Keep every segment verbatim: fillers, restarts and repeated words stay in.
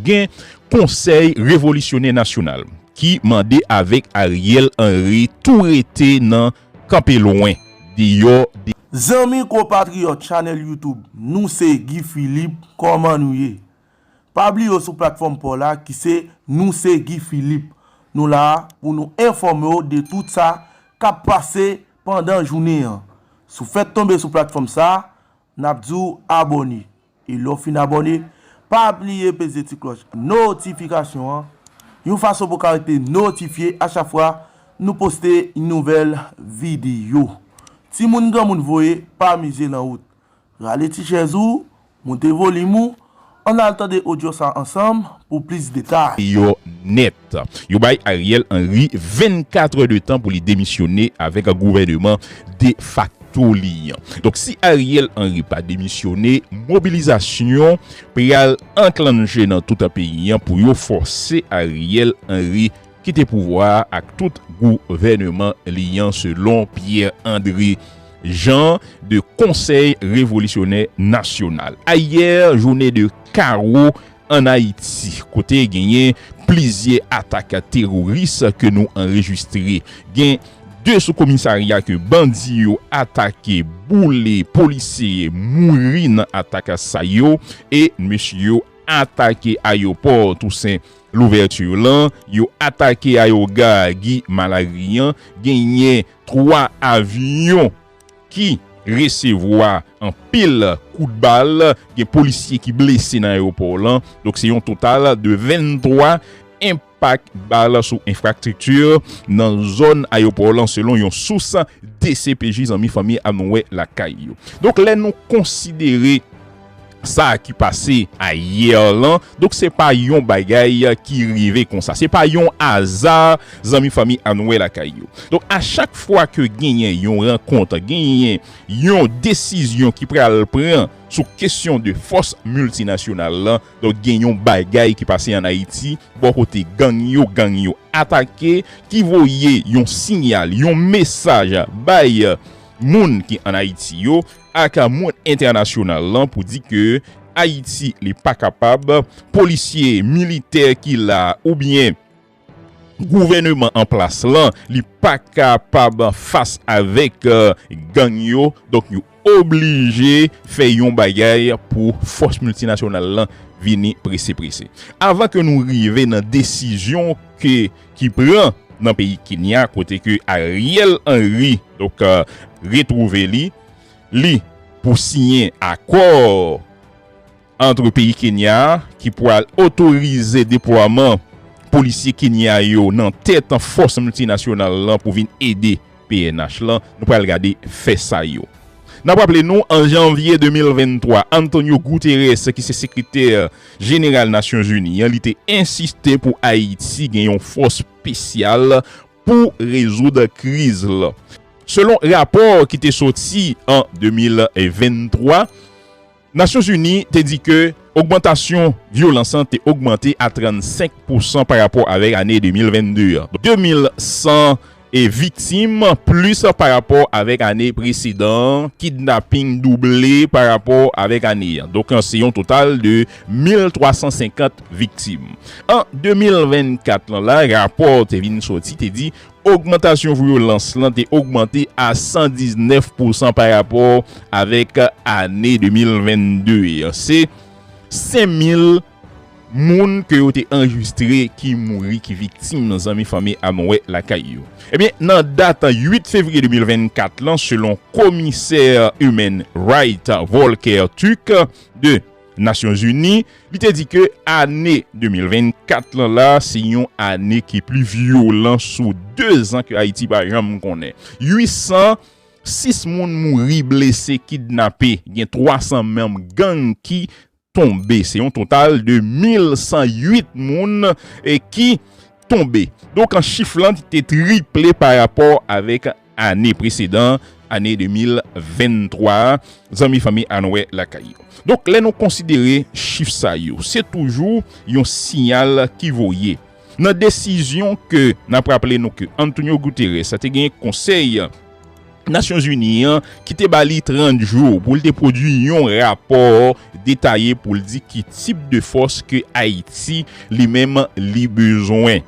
Gen Konsèy Revolisyonè Nasyonal ki mande avèk Ariel Henry tou rete nan kanpe lwen, deyò de. Zanmi kopatriyòt chanèl YouTube, nou se Guy Philippe, kòman nou ye? Pa bliye w sou platfòm pa w la ki se Nou se Guy Philippe. Nou la a pou nou enfòme w de tout sa k ap pase pandan jounen an. Si w fèk tonbe sou platfòm sa a, n ap di w abòne. E lè w fin abòne, pa bliye peze ti klòch notifikasyon an, yon fason pou w ka rete notifye a chak fwa nou poste yon nouvèl videyo. Timoun granmoun voye, pa mize nan wout. Rale ti chèz ou, moute volim ou, ann al tande odyo sa ansanm pou plis detay. Yo nèt. Yo bay Ariel Henry vennkat è de tan pou li demisyone avèk gouvèneman defakto li an. Donk, si Ariel Henry pa demisyone, mobilizasyon pral anklanche nan tout peyi an pou yo fòse Ariel Henry kite pouvwa a ak tout gouvèneman li an, selon Pierre André Jean de Konsèy Revolisyonè Nasyonal. Ayè, jounen de kawo ann Ayiti, kote genyen plizyè atak teworis ke nou anrejistre. Gen de sou komisarya ke bandi yo atake, boule, polisye mouri nan atak sa yo, e mesye yo atake ayewopò Tousen Louvèti lan, yo atake ayewopò Guy Malary an, genyen twa avyon ki resevwa anpil kout bal, gen polisye ki blese nan ayewopò lan. Donk, se yon total de venntwa enpak bal sou enfrastrikti nan zòn ayewopò lan, selon yon sous D C P J, zanmi fanmi a nou wè lakay yo. Donk, lè nou konsidere sa ki pase ayè lan, donk, se pa yon bagay ki rive konsa. Se pa yon aza, zanmi fanmi a nou wè lakay yo. Donk, a chak fwa ke genyen yon rankont, genyen yon desizyon ki pral pran sou kesyon de fòs miltinasyonal lan, donk, gen yon bagay ki pase ann Ayiti, bò kote gang yo, gang yo atake, ki voye yon siyal, yon mesaj bay moun ki ann Ayiti yo, ak moun entènasyonal lan pou di ke Ayiti, li pa kapab, polisye, militè ki la, oubyen gouvèneman an plas lan, li pa kapab fas avèk, eh, gang yo. Donk, yo oblije fè yon bagay pou fòs miltinasyonal lan vini prese prese. Avan ke nou rive nan desizyon ke, ki pran nan peyi Kenya, kote ke Ariel Henry, donk, eh, retwouve li, li pou siyen akò ant peyi Kenya ki pral otorize deplwaman polisye Kenya yo nan tèt fòs miltinasyonal lan pou vin ede P N H lan. Nou pral gade fè sa yo. N ap raple nou, an janvye de mil venntwa, Antonio Guterres, ki se sekretè jeneral Nasyonzini an, li te ensiste pou Ayiti gen yon fòs espesyal pou rezoud kriz lan. Selon rapò ki te soti an de mil venntwa, Nasyonzini te di ke ogmantasyon vyolans lan te ogmante a trannsenk pousan pa rapò avèk ane de mil vennde an. De mil san e viktim plis pa rapò avèk ane presedan an, kidnaping double pa rapò avèk ane an. Donk, se yon total de mil twa san senkant viktim. An de mil vennkat lan la, rapò te vin soti, te di ogmantasyon vyolans lan te ogmante a san diznèf pousan pa rapò avèk ane de mil vennde an. Se senk mil moun ke yo te anrejistre ki mouri, ki viktim nan, zanmi, fanmi a nou wè lakay yo. Ebyen, nan dat uit fevriye de mil vennkat lan, selon Komisè Human Rights Volker Turk de Nasyonzini, li te di ke ane de mil vennkat lan la, se yon ane ki pli vyolan sou de zan ke Ayiti pa janm konnen. Uit san sis moun mouri, blese, kidnape. Gen twa san manm gang ki tonbe. Se yon total de mil san uit moun, e, ki tonbe. Donk, an chif lan te triple pa rapò avèk ane presedan, ane de mil venntwa, zanmi, fanmi a nou wè lakay yo. Donk, lè nou konsidere chif sa yo, se toujou yon siyal ki voye. Nan desizyon ke, n ap raple nou ke Antonio Guterres te gen konsèy Nasyonzini an ki te ba li trant jou pou l te pwodui yon rapò detaye pou l di ki tip de fòs ke Ayiti li menm li bezwen.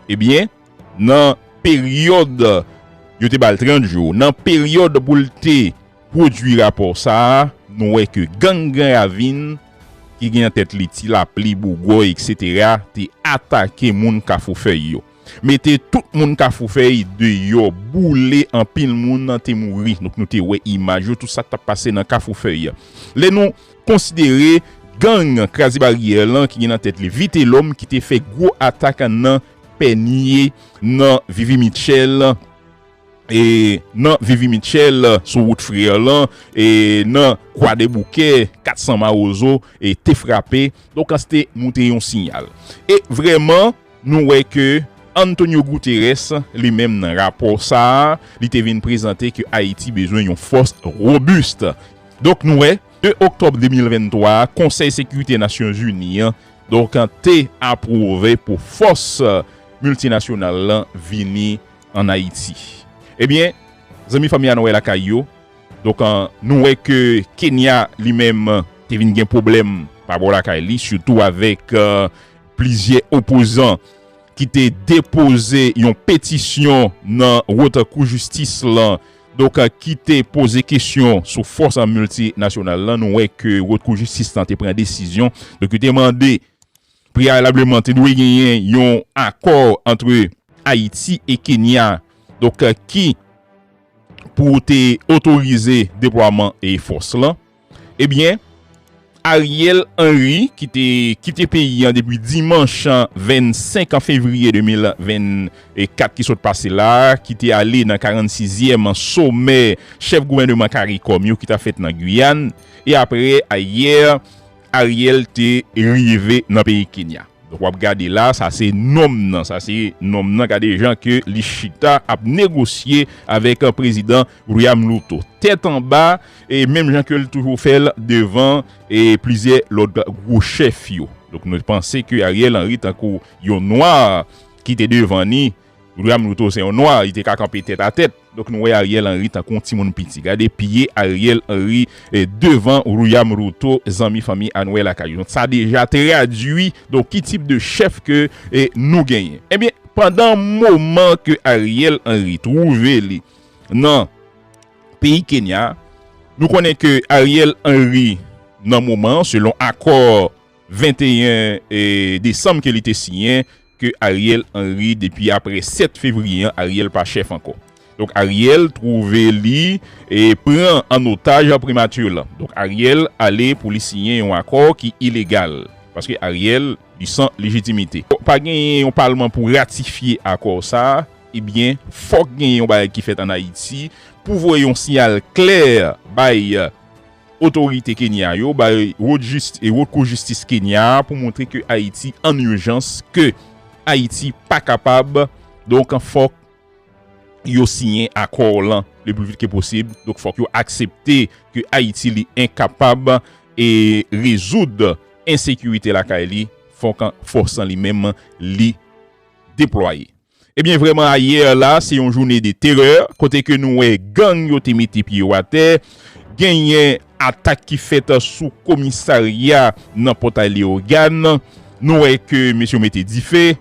Ebyen, nan peryòd, yo te ba l trant jou, nan peryòd pou l te pwodui rapò sa a, nou wè ke gang Gran Ravin, ki gen nan tèt li Ti Lapli, Bougòy, etsetera, te atake moun Kafou Fèy yo. Mete tout moun Kafou Fèy deyò, boule anpil moun te mouri. Donk, nou te wè imaj yo, tout sa k t ap pase nan Kafou Fèy. Lè nou konsidere gang Kraze Baryè lan ki gen nan tèt li Vitelòm ki te fè gwo atak nan Pènye, nan Vivi Mitchell, e nan Vivi Mitchell, sou wout Frè lan, e nan Kwadèboukè, Katsan Mawozo, e te frape. Donk, an se te montre yon siyal. E vrèman, nou wè ke Antonio Guterres, li menm nan rapò sa a, li te vin prezante ke Ayiti bezwen yon fòs robis. Donk, nou wè, de oktòb de mil venntwa, Konsèy Sekirite Nasyonzini an, donk, te apwouve pou fòs miltinasyonal lan vini ann Ayiti. Ebyen, zanmi, fanmi a, nou wè lakay yo. Donk, an, nou wè ke Kenya li menm te vin gen pwoblèm pa bò lakay li, sitou avèk, eh, plizyè opozan ki te depoze yon petisyon nan Wot Kou Jistis lan. Donk, eh, ki te poze kesyon sou fòs miltinasyonal lan. Nou wè ke Wot Kou Jistis lan te pran desizyon. Donk, yo te mande preyalableman te dwe genyen yon akò ant Ayiti e Kenya, donk, ki pou te otorize deplwaman e fòs lan. Ebyen, Ariel Henry, ki te kite peyi an depi dimanch vennsenk fevriye de mil vennkat ki sot pase la, ki te ale nan karannsizyèm somè chèf gouvènman CARICOM yo ki t ap fèt nan Giyàn, e apre, ayè, Ariel te rive nan peyi Kenya. Donk, w ap gade la, sa se nonm nan, sa se nonm nan, gade jan ke li chita ap negosye avèk prezidan William Ruto. Tèt anba, e menm jan ke l toujou fè l devan, e plizyè lòt gwo chèf yo. Donk, nou panse ke Ariel Henry, tankou yon nwa ki te devan ni, William Ruto se yon nwa, li te ka kanpe tèt a tèt. Donk, nou wè Ariel Henry tankou yon timoun piti. Gade pye Ariel Henry, eh, devan William Ruto, zanmi, fanmi a, nou wè lakay yo. Donk, sa deja tradui, donk, ki tip de chèf ke, eh, nou genyen. Ebyen, pandan moman ke Ariel Henry twouve li nan peyi Kenya, nou konnen ke Ariel Henry, nan moman, selon akò venteyen, eh, desanm ke li te siyen, ke Ariel Henry, depi apre sèt fevriye an, Ariel pa chèf ankò. Donk, Ariel twouve li, eh, pran an otaj primati lan. Donk, Ariel ale pou li siyen yon akò ki ilegal. Paske Ariel, li san lejitimite. Pa genyen yon palman pou ratifye akò sa a, ebyen, fòk genyen yon bagay ki fèt ann Ayiti pou voye yon siyal klè bay otorite Kenya yo, bay Wot Jis-, e Wot Kou Jistis Kenya a pou montre ke Ayiti ann ijans, ke Ayiti pa kapab, donk, fòk yo siyen akò lan le pli vit ke posib. Donk, fòk yo aksepte ke Ayiti li enkapab e rezoud ensekirite lakay li, fòk fòs lan li menm li deplwaye. Ebyen, vrèman, ayè la, se yon jounen de terè, kote ke nou wè gang yo te mete pye yo atè, genyen atak ki fèt sou komisarya nan Pòtay Leyogàn. Nou wè ke mesye yo mete dife.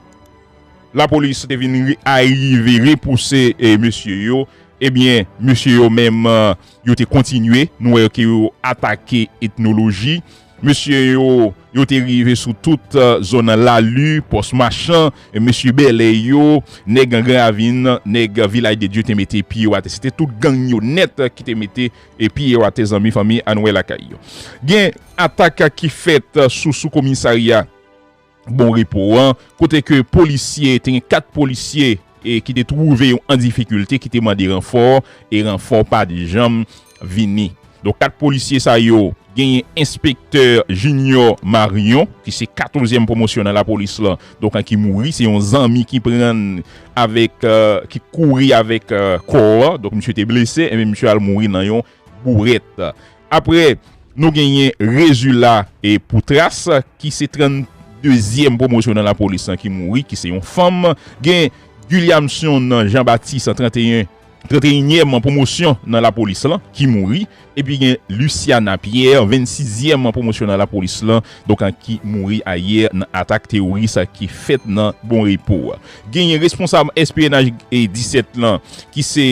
Lapolis te vin ri-, arive repouse, eh, mesye yo. Ebyen, mesye yo menm, eh, yo te kontinye. Nou wè ke yo atake Etnoloji. Mesye yo, yo te rive sou tout, eh, zòn Lali, Pòs Machan, eh, mesye Bèlè yo, nèg Gran Ravin, nèg Vilaj de Dye te mete pye yo atè. Se te tout gang yo nèt, eh, ki te mete, eh, pye yo atè, zanmi, fanmi a, nou wè lakay yo. Gen atak ki fèt, eh, sou, sou komisarya Bon Repo an, kote ke polisye, te gen kat polisye, e ki te twouve yo an difikilte, ki te mande ranfò, e ranfò pa t janm vini. Donk, kat polisye sa yo, genyen enspektè Junior Marion, ki se katòzyèm pwomosyon nan lapolis lan, donk, ki mouri, se yon zanmi ki pran avèk, eh, ki kouri avèk, eh, kò a, donk, misye te blese, e men misye al mouri nan yon bourèt. Apre, nou genyen Rezila e Poutras, ki se tranndezyèm pwomosyon nan lapolis lan ki mouri, ki se yon fanm. Gen Guilliamson Jean Baptiste, trannteyen, trannteyinyèm pwomosyon nan lapolis lan ki mouri, epi gen Luciana Pierre, vennsizyèm pwomosyon nan lapolis lan, donk, ki mouri ayè nan atak teworis ki fèt nan Bon Repo. Genyen responsab S P N H disèt lan, ki se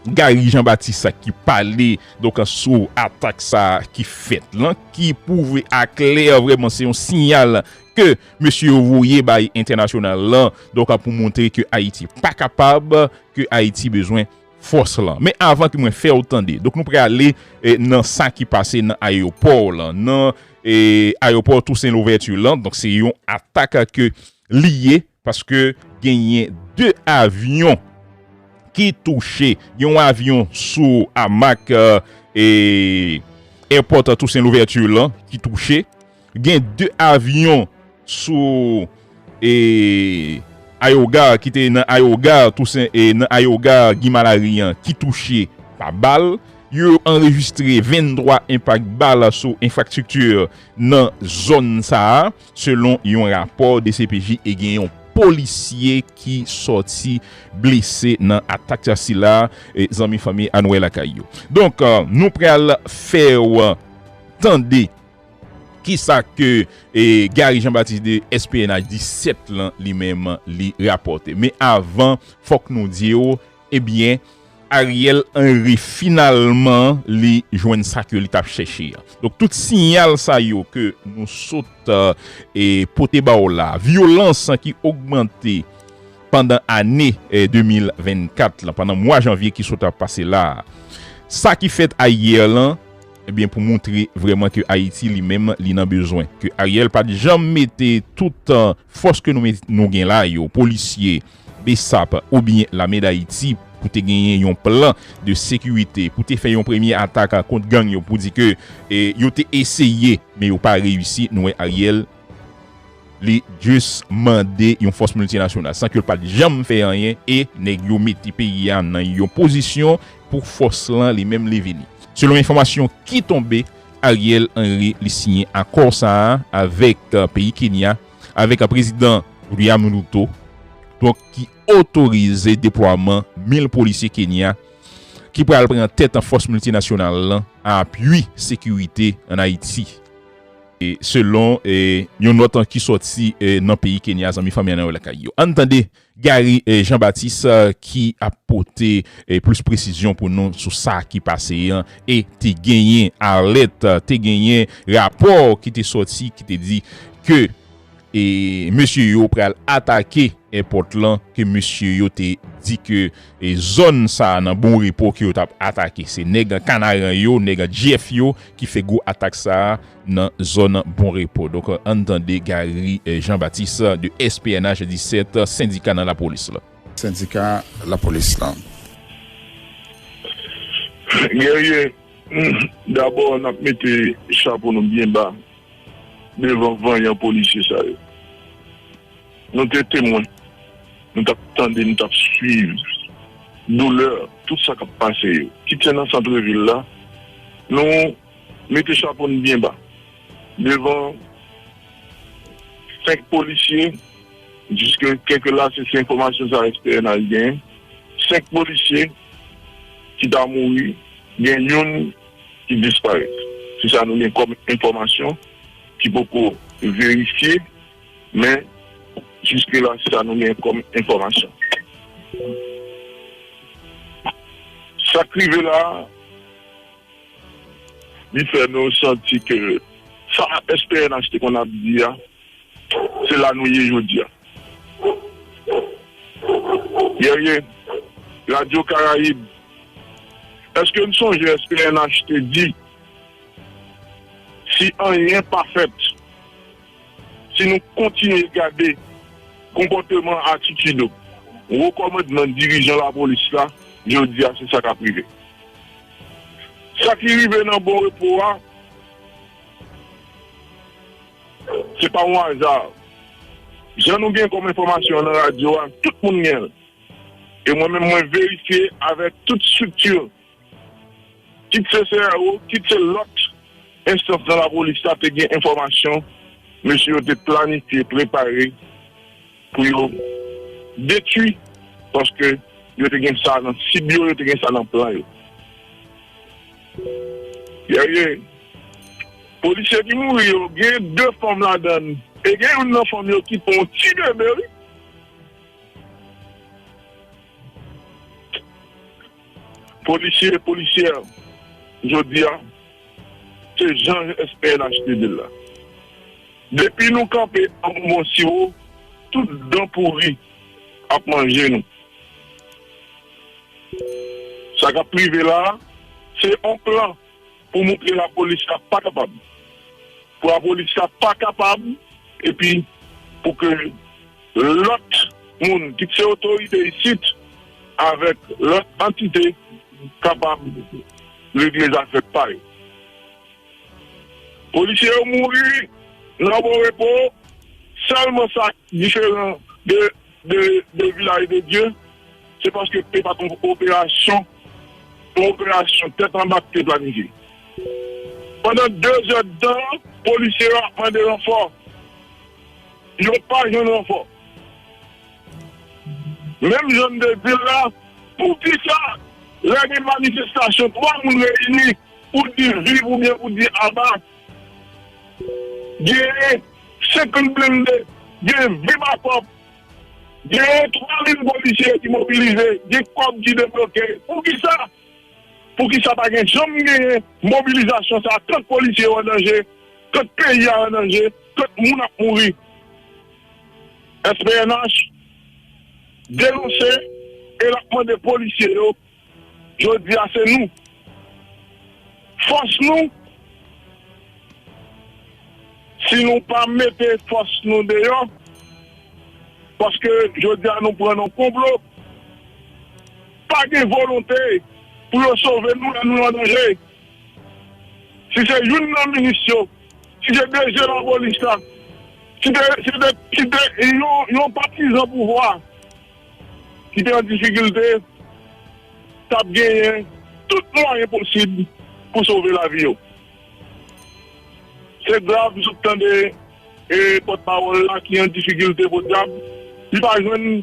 Gary Jean Baptiste, ki pale, donk, sou atak sa ki fèt lan, ki pwouve aklè vrèman se yon siyal ke mesye yo voye bay entènasyonal lan, donk, pou montre ke Ayiti pa kapab, ke Ayiti bezwen fòs lan. Men avan ke mwen fè w tande, donk, nou prale, eh, nan sa ki pase nan ayewopò lan, nan, eh, ayewopò Tousen Louvèti lan. Donk, se yon atak ke li ye, paske genyen de avyon ki touche. Gen yon avyon sou amak, eh, eh, èpòt Tousen Louvèti lan ki touche. Gen de avyon sou, eh, aewogare, ki te nan aewogare Tousen, eh, nan aewogare Guy Malary an, ki touche pa bal. Yo anrejistre venntwa enpak bal sou enfrastrikti nan zòn sa a, selon yon rapò D C P J, e gen yon polisye ki sòti blese nan atak sila, eh, zanmi fanmi a Nwèl lakay yo. Donk, eh, nou pral fè w tande kisa ke, eh, Gary Jean Baptiste de S P N H disèt lan li menm li rapòte. Men avan, fòk nou di w, ebyen, Ariel Henry finalman li jwenn sa ke li t ap chèche an. Donk, tout siyal sa yo ke nou sot, eh, pote ba w la, vyolans ki ogmante pandan ane, eh, de mil vennkat lan, pandan mwa janvye ki sot ap pase la a. Sa ki fèt ayè lan, ebyen, pou montre vrèman ke Ayiti li menm, li nan bezwen. Ke Ariel pa t janm mete tout, eh, fòs ke nou met-, nou gen la yo, polisye, BSAP oubyen Lame Dayiti, pou te genyen yon plan de sekirite, pou te fè yon premye atak kont gang yo, pou di ke, eh, yo te eseye, men yo pa reyisi. Nou wè Ariel li jis mande yon fòs miltinasyonal, san ke l pa t janm fè anyen, e nèg yo mete peyi a nan yon pozisyon pou fòs lan li menm li vini. Selon enfòmasyon ki tonbe, Ariel Henry li siyen akò sa a avèk, eh, peyi Kenya, avèk, eh, prezidan William Ruto, donk, ki otorize deplwaman mil polisye Kenya ki pral pran tèt an fòs miltinasyonal lan a apui sekirite ann Ayiti. E selon, e, yon nòt ki sòti, e, nan peyi Kenya, zanmi fanmi an nan yo lakay yo. Ann tande Gary, e, Jean Baptiste, e, ki ap pote, e, plis presizyon pou nou sou sa ki pase an, e te genyen alèt, te genyen rapò ki te sòti, ki te di ke, e, mesye yo pral atake èpòt lan, ke mesye yo te di ke, e, zòn sa a nan Bon Repo ke yo t ap atake. Se nèg Kanaran yo, nèg Jeff yo ki fè gwo atak sa a nan zòn Bon Repo. Donk, ann tande Gary, e, Jean Baptiste de S P N H disèt, sendika nan lapolis la. Sendika lapolis la. Guerrier, dabò, n ap mete chapo nou byen ba devan vanyan polisye sa yo. Nou te temwen, nou t ap tande, nou t ap swiv doulè tout sa k ap pase yo. Kit se nan santrevil la, nou mete chapo n byen ba devan senk polisye, jiske kèk la, se, se enfòmasyon sa S P N H genyen, senk polisye ki ta mouri, gen youn ki disparèt. Se sa nou gen kòm enfòmasyon ki poko verifye, men jiske la, se sa nou gen kòm enfòmasyon. Sa k rive la, li fè nou santi ke sa S P N H te konn ap di a, se la nou ye jodi a. Guerrier, Radio Caraïbe, èske n sonje S P N H te di, si anyen pa fèt, si nou kontinye gade konpòteman, atitid wo kòmandman, dirijan lapolis la, jodi a, se sa k ap rive. Sa ki rive nan Bon Repo a, se pa yon aza. Jan nou gen kòm enfòmasyon nan radyo a, tout moun gen l. E mwen menm, mwen verifye avèk tout estrikti, kit se C R O, kit se lòt enstans nan lapolis la, te gen enfòmasyon, mesye yo te planifye, prepare pou yo detwi, paske yo te gen sa nan sib yo, yo te gen sa nan plan yo. Guerrier, polisye ki mouri yo, gen de fanm ladan l, e gen youn nan fanm yo ki pran yon ti bebe, wi. Polisye, polisyè, jodi a, se jan S P N H te di l la. Depi nou kanpe an bonbon siwo, tout dan pouri ap manje nou. Sa k ap rive la a, se yon plan pou montre lapolis la pa kapab. Pou lapolis la pa kapab, epi pou ke lòt moun, kit se otorite isit, avèk lòt antite, kapab regle zafè pa yo. Polisye yo mouri nan bon repo, sèlman sa k diferan de, de, de Vilaj de Dye, se paske se pa t yon operasyon, yon operasyon tèt anba ki te planifye. Pandan de zè d tan, polisye yo ap mande ranfò. Yo pa jwenn ranfò. Menm jan m te di l la, poukisa lè gen manifestasyon, twa moun reyini, pou di viv oubyen pou di aba, genyen senkant blende, genyen ven bakòp, genyen twa mil polisye ki mobilize, gen kòb ki debloke. Poukisa? Poukisa pa gen janm genyen mobilizasyon sa a, tant polisye yo an danje, tant peyi a an danje, tant moun ap mouri? S P N H denonse e l ap mande polisye yo, jodi a se nou. Fòs nou, si nou pa mete fòs nou deyò, paske jodi a nou pran nan konplo, pa gen volonte pou yo sove nou lè nou an danje. Si se youn nan minis yo, si se D G lapolis la, si te, si te, si te yon, yon patizan pouvwa ki te an difikilte, t ap genyen tout mwayen posib pou sove lavi yo. Se grav, m sot tande, e, pòtpawòl la ki an difikilte podyab, li pa jwenn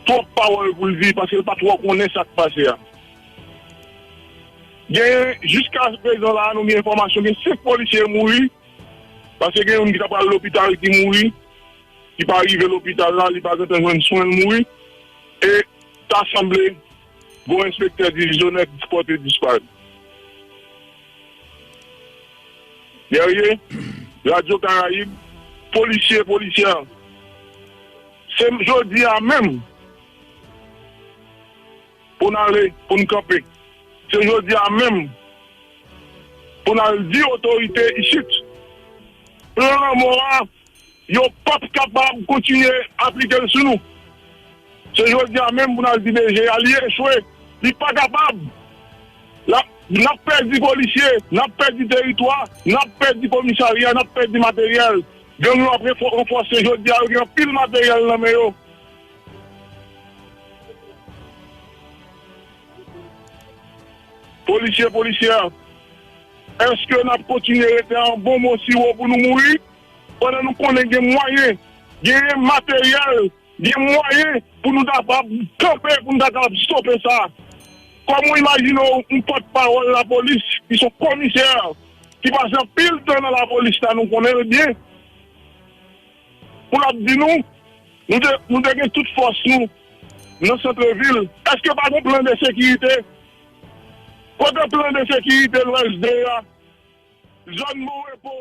twòp pawòl pou l di, paske l pa twò konnen sa k pase a. Gen, jiska prezan la, nou gen enfòmasyon, gen senk polisye mouri, paske gen youn ki t ap pral lopital ki mouri, ki pa rive lopital la, li pa gentan jwenn swen, l mouri. E ta sanble, gen yon enspektè divizyonè ki pòte disparèt. Guerrier, Radyo Karayib, polisye, polisyè, se jodi a menm pou n ale, pou n kanpe. Se jodi a menm pou n al di otorite isit, plan lanmò a, yo p ap kapab kontinye aplike l sou nou. Se jodi a menm pou n al di D G a, li echwe, li pa kapab. L ap, n ap pèdi polisye, n ap pèdi teritwa, n ap pèdi komisarya, n ap pèdi materyèl. Gang yo ap renfò-, ranfòse jodi a, yo gen anpil materyèl nan men yo. Polisye, polisyè, èske n ap kontinye rete an bonbon siwo pou nou mouri, pandan nou konnen gen mwayen, genyen materyèl, gen mwayen pou nou ta kapab kanpe, pou nou ta kapab stope sa? Kòman w imajine w, yon pòtpawòl lapolis, ki se yon komisè, ki pase anpil tan nan lapolis la, nou konnen l byen, pou l ap di nou, nou te, nou te gen tout fòs nou nan santrevil. Èske pa gen plan de sekirite? Kote plan de sekirite Lwès de a? Zòn Bon Repo,